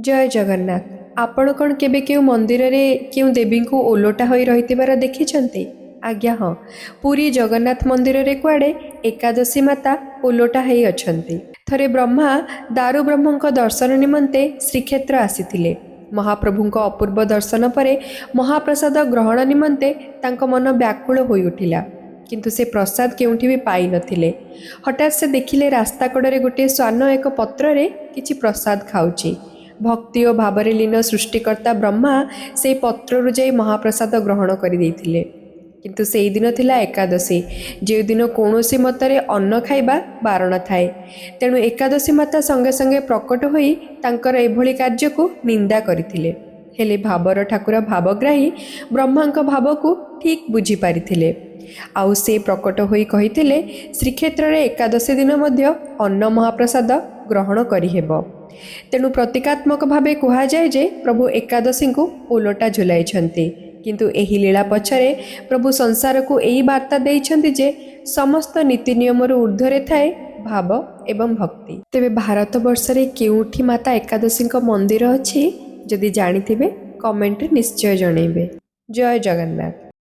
ଜୟ ଜଗନ୍ନାଥ। ଆପଣ କ'ଣ କେବେ କେଉଁ ମନ୍ଦିରରେ କେଉଁ ଦେବୀଙ୍କୁ ଓଲଟା ହୋଇ ରହିଥିବାର ଦେଖିଛନ୍ତି? ଆଜ୍ଞା ହଁ, ପୁରୀ ଜଗନ୍ନାଥ ମନ୍ଦିରରେ କୁଆଡ଼େ ଏକାଦଶୀ ମାତା ଓଲଟା ହେଇ ଅଛନ୍ତି। ଥରେ ବ୍ରହ୍ମା ଦାରୁବ୍ରହ୍ମଙ୍କ ଦର୍ଶନ ନିମନ୍ତେ ଶ୍ରୀକ୍ଷେତ୍ର ଆସିଥିଲେ। ମହାପ୍ରଭୁଙ୍କ ଅପୂର୍ବ ଦର୍ଶନ ପରେ ମହାପ୍ରସାଦ ଗ୍ରହଣ ନିମନ୍ତେ ତାଙ୍କ ମନ ବ୍ୟାକୁଳ ହୋଇଉଠିଲା, କିନ୍ତୁ ସେ ପ୍ରସାଦ କେଉଁଠି ବି ପାଇନଥିଲେ। ହଠାତ୍ ସେ ଦେଖିଲେ ରାସ୍ତା କଡ଼ରେ ଗୋଟିଏ ଶ୍ୱାନ ଏକ ପତ୍ରରେ କିଛି ପ୍ରସାଦ ଖାଉଛି। ଭକ୍ତି ଓ ଭାବରେ ଲୀନ ସୃଷ୍ଟିକର୍ତ୍ତା ବ୍ରହ୍ମା ସେଇ ପତ୍ରରୁ ଯାଇ ମହାପ୍ରସାଦ ଗ୍ରହଣ କରିଦେଇଥିଲେ। କିନ୍ତୁ ସେଇଦିନ ଥିଲା ଏକାଦଶୀ, ଯେଉଁଦିନ କୌଣସି ମତରେ ଅନ୍ନ ଖାଇବା ବାରଣ ଥାଏ। ତେଣୁ ଏକାଦଶୀ ମାତା ସଙ୍ଗେ ସଙ୍ଗେ ପ୍ରକଟ ହୋଇ ତାଙ୍କର ଏଭଳି କାର୍ଯ୍ୟକୁ ନିନ୍ଦା କରିଥିଲେ। ହେଲେ ଭାବର ଠାକୁର ଭାବଗ୍ରାହୀ ବ୍ରହ୍ମାଙ୍କ ଭାବକୁ ଠିକ୍ ବୁଝିପାରିଥିଲେ, ଆଉ ସେ ପ୍ରକଟ ହୋଇ କହିଥିଲେ, ଶ୍ରୀକ୍ଷେତ୍ରରେ ଏକାଦଶୀ ଦିନ ମଧ୍ୟ ଅନ୍ନ ମହାପ୍ରସାଦ ଗ୍ରହଣ କରିହେବ। ତେଣୁ ପ୍ରତୀକାତ୍ମକ ଭାବେ କୁହାଯାଏ ଯେ ପ୍ରଭୁ ଏକାଦଶୀଙ୍କୁ ଓଲଟା ଝୁଲାଇଛନ୍ତି। କିନ୍ତୁ ଏହି ଲୀଳା ପଛରେ ପ୍ରଭୁ ସଂସାରକୁ ଏଇ ବାର୍ତ୍ତା ଦେଇଛନ୍ତି ଯେ ସମସ୍ତ ନୀତି ନିୟମରୁ ଉର୍ଦ୍ଧ୍ୱରେ ଥାଏ ଭାବ ଏବଂ ଭକ୍ତି। ତେବେ ଭାରତବର୍ଷରେ କେଉଁଠି ମାତା ଏକାଦଶୀଙ୍କ ମନ୍ଦିର ଅଛି, ଯଦି ଜାଣିଥିବେ କମେଣ୍ଟରେ ନିଶ୍ଚୟ ଜଣେଇବେ। ଜୟ ଜଗନ୍ନାଥ।